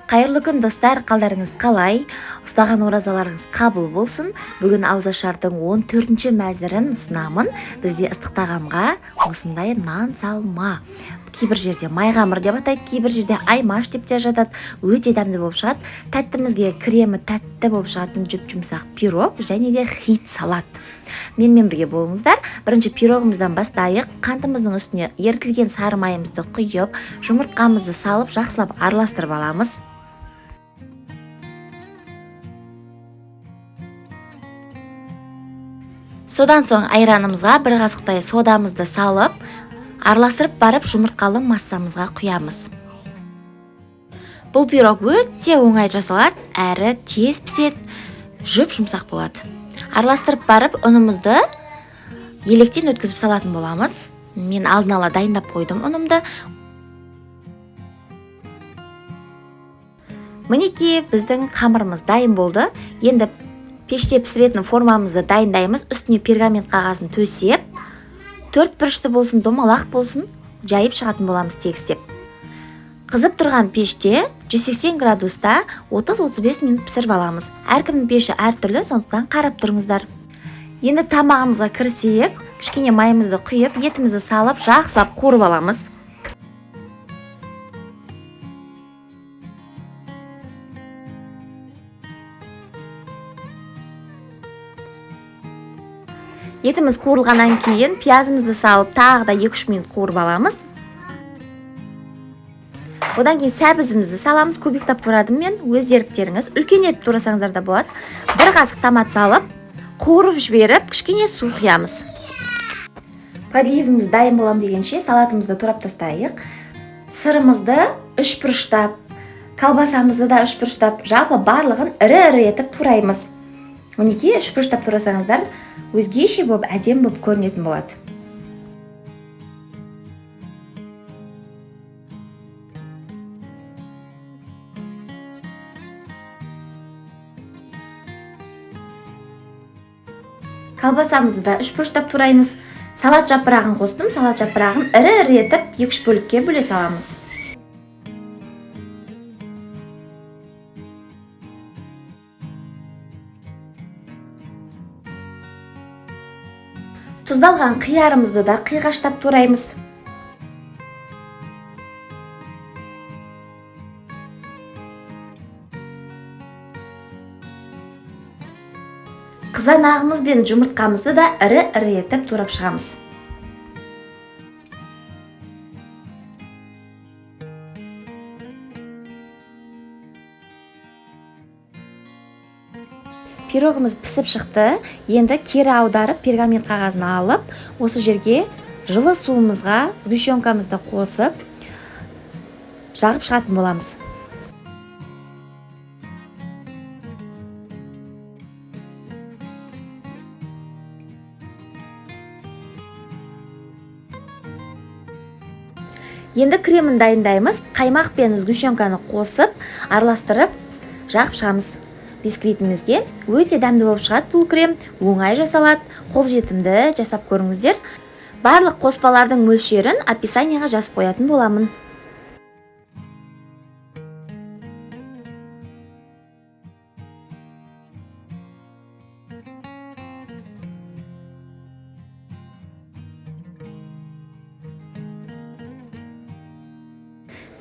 Қайырлы күн, достар, қалдарыңыз қалай? Ұстаған оразаларыңыз қабыл болсын. Бүгін ауызашардың 14-ші мәзірін ұсынамын. Бізде ыстық тағамға осындай нан салма. Кейбір жерде майғамыр деп атайды, кейбір жерде аймаш деп те жатады. Өте дәмді болып шығады. Тәттімізге кремі тәтті болып шығатын жұп-жұмсақ пирог және де хит салат. Менімен бірге болыңыздар. Бірінші пирогымыздан бастайық. Қантымыздың үстіне ерітілген сары майымызды құйып, жұмыртқамызды салып, жақсылап араластырып аламыз. Содан соң айранымызға бір қасықтай содамызды салып, араластырып барып жұмыртқалы массамызға құямыз. Бұл пирог өте оңай жасалады, әрі тез піседі, жұп-жұмсақ болады. Араластырып барып ұнымызды електен өткізіп салатын боламыз. Мен алдын ала дайындап қойдым ұнымды. Мінекей біздің қамырымыз дайын болды. Енді пеште пісіретін формамызды дайындаймыз. Үстіне пергамент қағазын төсеп, төрт бұрышты болсын, домалақ болсын, жайып шығатын боламыз тегістеп. Қызып тұрған пеште 180 градуста 30-35 минут пісіріп аламыз. Әркімнің пеші әртүрлі, сондықтан қарап тұрыңыздар. Енді тамағымызға кірісейік. Кішкене майымызды құйып, етімізді салып, жақсылап қуырып аламыз. Етіміз қуырылғаннан кейін пиязымызды салып, тағы да 2-3 минут қуырып аламыз. Одан кейін сәбізімізді саламыз. Кубиктап турадым мен, өз еріктеріңіз. Үлкен етіп турасаңыздар да болады. Бір қасық томат салып, қуырып жіберіп, кішкене су құямыз. Подливіміз дайын болам дегенше салатымызды турап тастайық. Сырымызды үш бұрыштап, колбасамызды да үш бұрыштап, жалпы барлығын ірі-ірі етіп тураймыз. Мінекей үш бұрыштап турасаңыздар, өзгеше болып, әдемі болып көрінетін болады. Колбасамызды да үш бұрыштап тураймыз. Салат жапырағын қостым. Салат жапырағын ірі-ірі етіп екі-үш бөлікке бөле саламыз. Тұздалған қиярымызды да қиғаштап тураймыз. Қызанағымыз бен жұмыртқамызды да ірі-ірі етіп турап шығамыз. Пирогымыз пісіп шықты. Енді кері аударып пергамент қағазын алып, осы жерге жылы суымызға сгущенкамызды қосып, жағып шығатын боламыз. Енді кремін дайындаймыз. Қаймақ пен сгущенканы қосып, араластырып, жағып шығамыз бисквитімізге. Өте дәмді болып шығады бұл крем, оңай жасалады, қолжетімді, жасап көріңіздер. Барлық қоспалардың мөлшерін описанияға жазып қоятын боламын.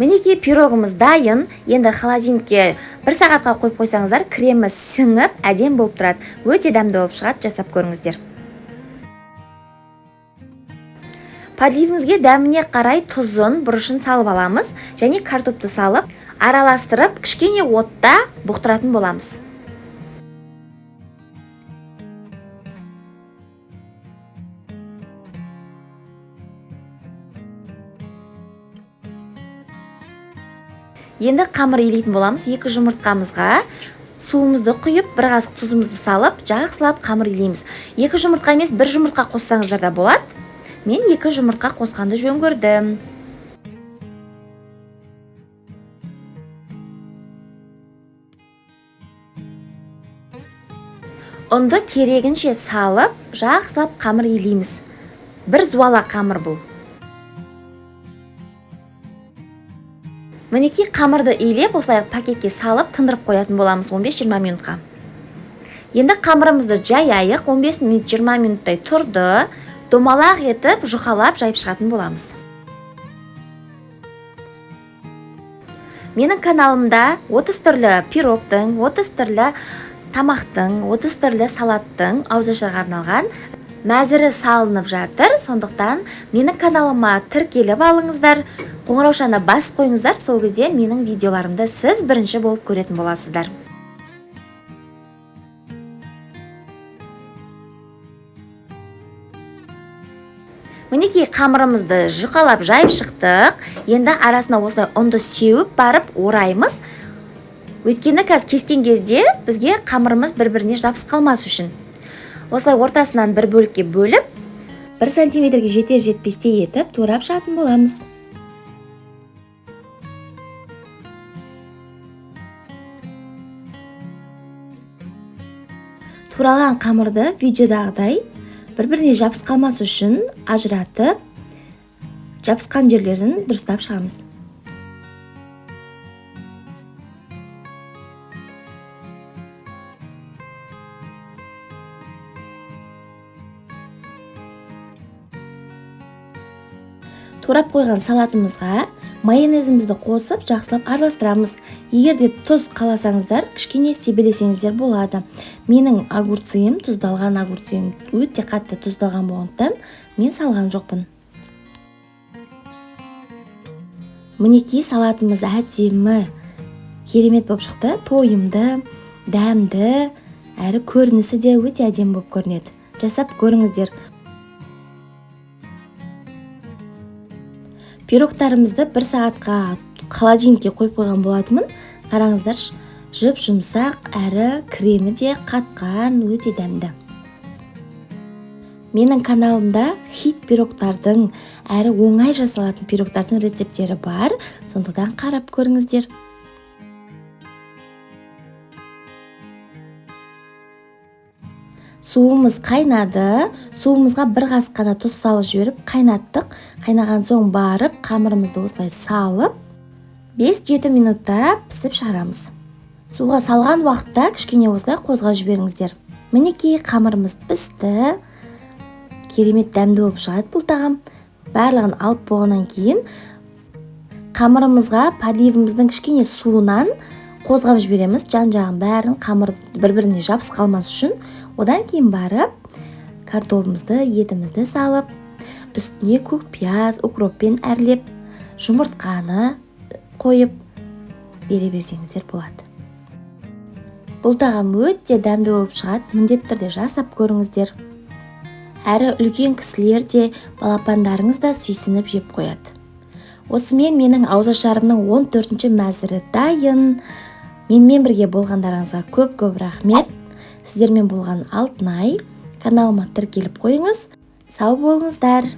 Мінекей пирогымыз дайын. Енді холодильникке бір сағатқа қойып қойсаңыздар, кремі сіңіп, әдемі болып тұрады. Өте дәмді болып шығады, жасап көріңіздер. Подливімізге дәміне қарай тұзын, бұрышын салып аламыз және картопты салып, араластырып, кішкене отта бұқтыратын боламыз. Енді қамыр илейтін боламыз. Екі жұмыртқамызға суымызды құйып, бір қасық тұзымызды салып, жақсылап қамыр илейміз. Екі жұмыртқа емес, бір жұмыртқа қоссаңыздар да болады. Мен екі жұмыртқа қосқанды жөн көрдім. Ұнды керегінше салып, жақсылап қамыр илейміз. Бір зуала қамыр бұл. Мінекей, қамырды илеп, осылай пакетке салып, тындырып қоятын боламыз 15-20 минутқа. Енді қамырымызды жаяйық, 15 минут 20 минуттай тұрды. Домалақ етіп, жұқалап жайып шығатын боламыз. Менің каналымда 30 түрлі пирогтың, 30 түрлі тамақтың, 30 түрлі салаттың ауызашарға арналған мәзірі салынып жатыр. Сондықтан менің каналыма тіркеліп алыңыздар, қоңыраушаны басып қойыңыздар, сол кезде менің видеоларымды сіз бірінші болып көретін боласыздар. Мінекей, қамырымызды жұқалап жайып шықтық. Енді арасына осылай ұнды сеуіп барып ораймыз. Өйткені қазір кескен кезде бізге қамырымыз бір-біріне жабысып қалмас үшін. Осылай ортасынан бір бөлікке бөліп, 1 сантиметрге жетер жетпестей етіп турап шығатын боламыз. Туралған қамырды видеодағыдай бір-біріне жабысып қалмас үшін ажыратып, жабысқан жерлерін дұрыстап шығамыз. Турап қойған салатымызға майонезімізді қосып жақсылап араластырамыз. Егер де тұз қаласаңыздар, кішкене себелесеңіздер болады. Менің огурцым, тұздалған огурцым өте қатты тұздалған болғандықтан мен салған жоқпын. Мінекей, салатымыз әдемі, керемет болып шықты. Тойымды, дәмді, әрі көрінісі де өте әдемі болып көрінеді. Жасап көріңіздер. Пирогтарымызды 1 сағатқа холодильникке қойып қойған болатынмын. Қараңыздаршы, жұп-жұмсақ, әрі кремі де қатқан, өте дәмді. Менің каналымда хит пирогтардың, әрі оңай жасалатын пирогтардың рецепттері бар. Сондықтан қарап көріңіздер. Суымыз қайнады. Суымызға 1 қасық қана тұз салып жіберіп қайнаттық. Қайнаған соң барып қамырымызды осылай салып 5-7 минутта пісіп шығарамыз. Суға салған уақытта кішкене осылай қозғап жіберіңіздер. Мінекей, қамырымыз пісті. Керемет дәмді болып шығады бұл тағам. Барлығын алып болғаннан кейін қамырымызға подливіміздің кішкене суынан қозғап жібереміз. Жан-жағын бәрін қамыр бір-біріне жабысып қалмас үшін. Одан кейін барып картобымызды, етімізді салып, үстіне көк пияз, укроппен әрлеп, жұмыртқаны қойып бере берсеңіздер болады. Бұл тағам өте дәмді болып шығады, міндетті түрде жасап көріңіздер. Әрі үлкен кісілер де, балапандарыңыз да сүйсініп жеп қояды. Осымен менің ауызашарымның 14-ші мәзірі дайын. Менімен бірге болғандарыңызға көп-көп рахмет. Сіздермен болған Алтынай. Каналыма тіркеліп қойыңыз. Сау болыңыздар.